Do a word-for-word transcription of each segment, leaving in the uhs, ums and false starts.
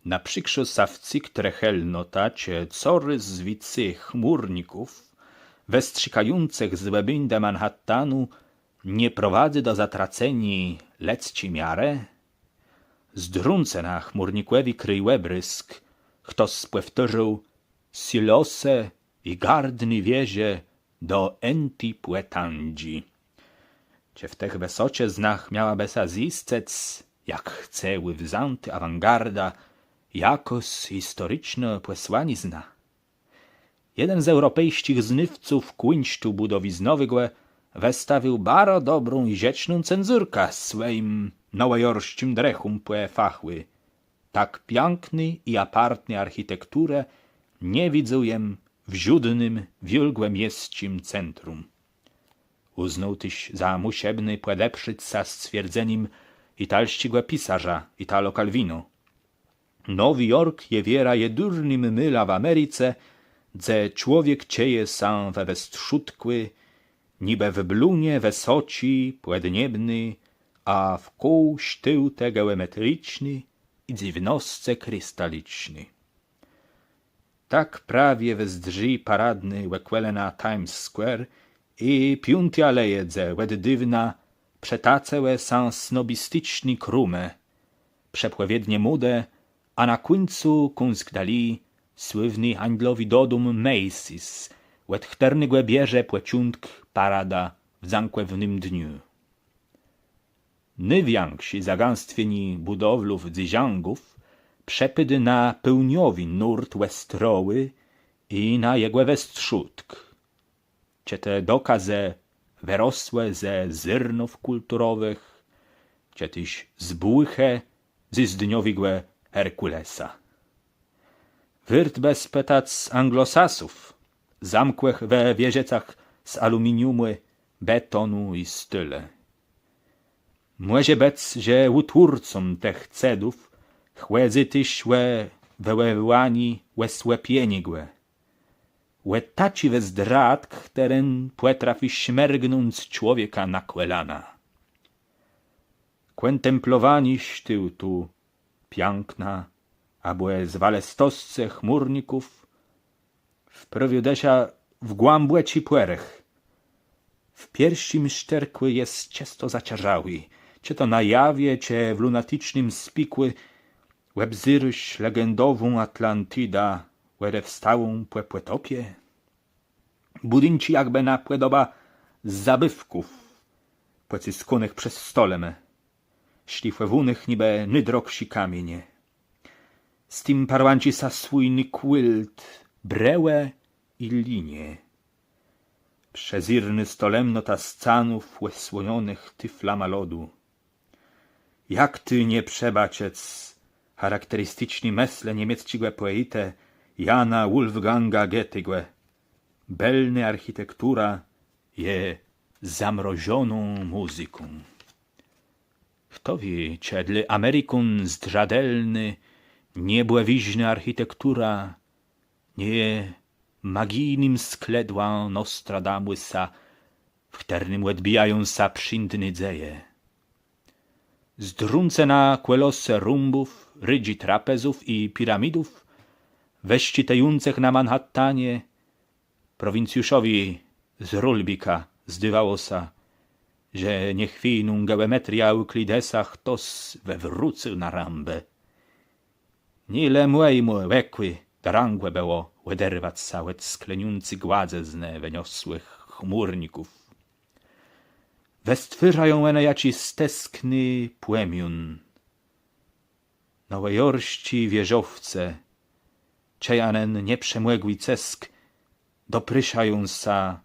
Naprzikrzô sã wcyg trëchelnota, czë corôz wicy chmùrników, wëstrzikającëch z głãbin Manhattanu, nie prowadzy do zatraceniô lëdzczi miarë? Zdrzącë na chmùrnikòwi krôjòbrôzk, chtos pòwtôrzôł silosë i gardné wieże do enti pòtãdżi. Czë w tëch wësoczëznach miała bë sã zjiscëc, jak chce òwzãtô awangarda, jakôs historicznô pòsłanizna? Jeden z eùropejsczich znôwców kùńsztu bùdowiznowégò wëstawił baro dobrą i żëczną cenzurkã swòjim nowòjorsczim drëchóm pò fachù. Tak piãkny i apartny architekturë nie widzôł jem w żódnym wiôlgòmiesczim centrum. Ùznôł téż za mùszebné pòdeprzéc sã stwierdzenim italsczégò pisarza Italo Calvino: Nowi Jork je wierã jedurnym môlã w Americe, dze człowiek czëje sã we westrzódkù, nibë w blónie wësoczi, pòdniebny, a wkół sztôłtë geòmetriczné i dzywnoscë kristaliczné. Tak prawie wëzdrzi paradnô òkòlëna Times Square i Piąti Aleje, dze òd dôwna przetôcëłë sã snobisticzné krómë, przepòwiednie módë, a na kùńcu kąsk dali słôwny hańdlowi dodóm Macy's, òd chtërnégò bierze pòczątk parada w dzãkòwnym dniu. Nôwiãkszé zagãstwienié bùdowlów dzyrżãgów przëpôdô na pôłniowi nórt òstrowù i na jegò westrzódk. Czë te dokazë wërosłë ze zôrnów kùlturowëch, czë téż z bùchë zézdniowégò Herkùlesa? Wôrt bë spëtac Anglosasów, zamkłëch we wieżëcach z aluminiumù, betonu i stôlë. Mòże bëc, że ùtwórcóm tëch cëdów chòdzy téż ò wëwòłanié òsłepieniégò, ò taczi wëzdrzatk, chtëren pòtrafi smërgnąc człowieka na kòlana. Kòntemplowanié sztôłtu piãkna abò zwalëstoscë chmùrników wprowiôdô sã w głãbòczi pòrëch. W pierszim sztërkù jes czësto zaczarzałi, czë to na jawie, czë w lunaticznym spikù òbzérôsz legendową Atlantidã, òdewstałą pò pòtopie. Bùdinczi jakbë na pòdobã zabôwków, pòcëskónëch przez stolemë, szlifòwónëch nibë nôdrogszi kamiéń. Z tim parłãczi sã swójny kùlt brëłë i linie. Przezérnô stolemnota scanów òsłonionëch tôflama lodu. Jak tu nie przëbôczëc charakteristiczny mëslë niemiecczégò pòetë Jana Wolfganga Goethégò: Bëlnô architektura je zamrożoną mùzyką. Chto wié, czë dlô Amerikón zdrzadelnô, niebòwëżnô architektura nie je magijnym skledłã Nostradamùsa, w chtërnym òdbijają sã przińdné dzeje. Zdrzącë na kòlosë rómbów, rëdżi trapezów i piramidów, wëscëtającëch na Manhattanie, prowincjuszowi z Rolbika zdôwało sã, że niechwiejną geòmetriã Euklidesa chtos wëwrócył na rãbë. Nié le mòjémù òkù drãgò bëło òderwac sã òd skleniący gładzëznë wëniosłëch chmùrników. Wëstwôrzają òne jaczis teskny pòmión. Nowòjorsczé wieżowce, czëja nen nieprzemògłi cësk, doprôszają sã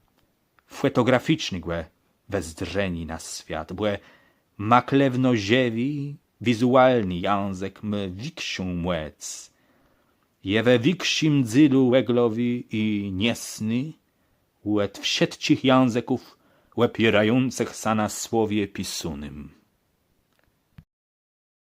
fòtograficznégò wezdrzeniô na swiat, bò maklewno żëwi, wizualny jãzëk mô wikszą mòc. Je we wikszim dzélu òglowi i niesny òd wszëtczich jãzëków òpiérającëch sã na słowie pisónym.